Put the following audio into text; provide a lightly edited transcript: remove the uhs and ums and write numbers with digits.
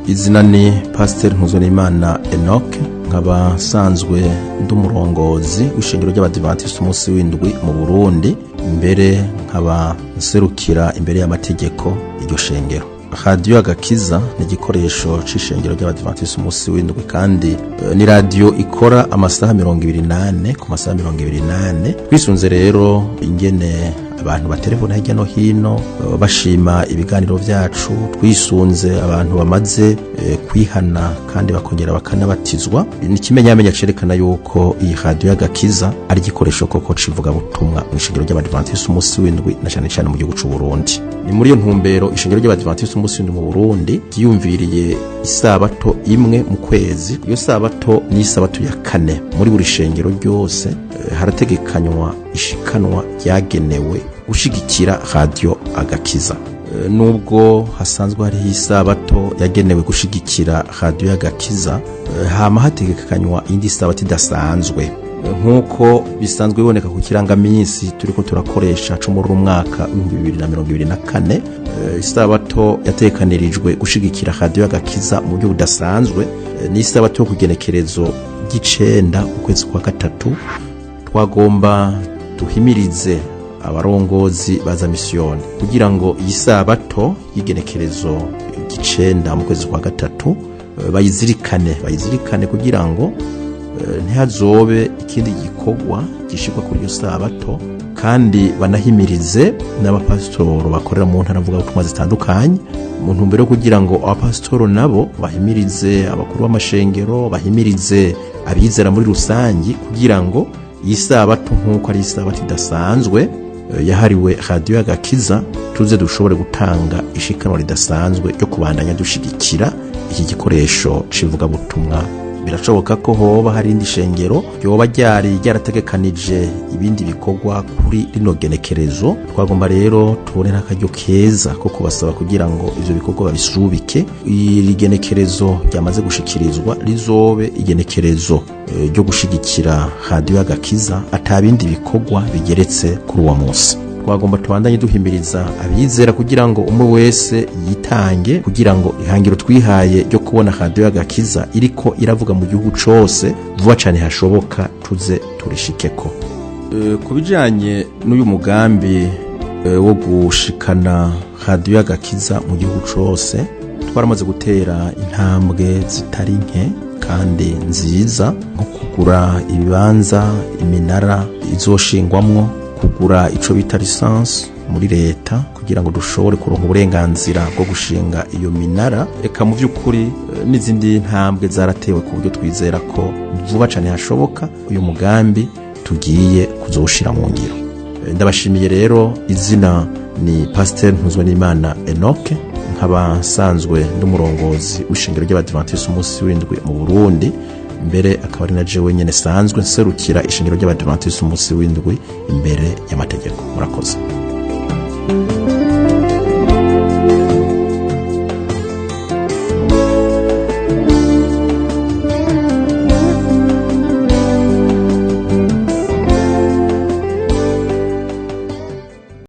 Izina ni Pasiteri Ntuzwenimana Enoch, nkaba nsanzwe ndi umurongozi w'ishengero ry'Abadivantisiti umunsi w'indwi mu Burundi, mbere nkaba nserukira imbere y'amategeko iryo shengero. Radiyo Agakiza ni igikoresho c'ishengero ry'Abadivantisiti umunsi w'indwi, kandi ni radiyo ikora amasaha 24 ku masaha 24. Twisunze rero ingene abantu baterefona hirya no hino bashima ibiganiro vyacu, twisunze abantu bamaze kwihana kandi bakongera bakanabatizwa, ni ikimenyamenya cerekana yuko iyi Radiyo y'Agakiza ari igikoresho koko c'ivugabutumwa mu ishengero ry'Abadivantisiti umunsi w'indwi, na cane cane mu gihugu c'u Burundi. Ni muri iyo ntumbero ishengero ry'Abadivantisiti umunsi w'indwi mu Burundi ryiyumviriye isabato imwe mu kwezi. Iyo sabato ni isabato ya kane. Muri buri shengero ryose harategekanywa ishikanwa ryagenewe gushigikira Radiyo Agakiza. Nubwo hasanzwe hariho isabato yagenewe gushigikira Radiyo y'Agakiza, hama hategekanywa indi sabato idasanzwe, nk'uko bisanzwe biboneka ku kirangaminsi turiko turakoresha co muri umwaka w'2024. Isabato yatekanirijwe gushigikira Radiyo y'Agakiza mu buryo budasanzwe ni isabato yo kugenekerezo ry'icenda ukwezi kwa gatatu. Twagomba duhimirize abarongozi baza misiyoni kugira ngo iyi sabato y'igenekerezo ry'icenda mu kwezi kwa gatatu bayizirikane kugira ngo ntihazobe ikindi gikorwa gishirwa kuri iyo sabato, kandi banahimirize n'abapasitoro bakorera mu ntara mvugabutumwa zitandukanye, mu ntumbero yo kugira ngo abapasitoro nabo bahimirize abakuru b'amashengero, bahimirize abizera muri rusangi, kugira ngo iyi sabato, nk'uko ari isabato idasanzwe yahariwe Radiyo y'Agakiza, tuze dushobore gutanga ishikanwa ridasanzwe ryo kubandanya dushigikira iki gikoresho c'ivugabutumwa. Birashoboka ko hoba hari indi shengero ryoba ryari ryarategekanije ibindi bikorwa kuri rino genekerezo. Twagomba rero tubone n'akaryo keza ko kubasaba kugira ngo ivyo bikorwa babisubike, iri genekerezo ryamaze gushikirizwa rizobe igenekerezo ryo gushigikira Radiyo y'Agakiza, ata bindi bikorwa bigeretse kuri uwo munsi. Twagomba tubandanye duhimiriza abizera kugira ngo umwe wese yitange, kugira ngo ihangiro twihaye ryo kubona Radiyo y'Agakiza iriko iravuga mu gihugu cose vuba cane hashoboka tuze turishikeko. Ku bijanye n'uyu mugambi wo gushikana Radiyo y'Agakiza mu gihugu cose, twaramaze gutera intambwe zitari nke kandi nziza, nko kugura ibibanza iminara izoshingwamwo, kugura ico bita licence muri leta kugira ngo dushobore kuronka uburenganzira bwo gushinga iyo minara. Eka mu vy'ukuri n'izindi ntambwe zaratewe ku buryo twizera ko vuba cane hashoboka uyu mugambi tugiye kuzowushira mu ngiro. Ndabashimiye rero. Izina ni Pasiteri Ntuzwenimana Enoch, nkaba nsanzwe ndi umurongozi w'ishengero ry'Abadivantisiti umunsi w'indwi mu Burundi, mbere akaba ari na jewe nyene sanzwe nserukira ishengero ry'Abadivantisiti umunsi w'indwi imbere y'amategeko. Murakoze.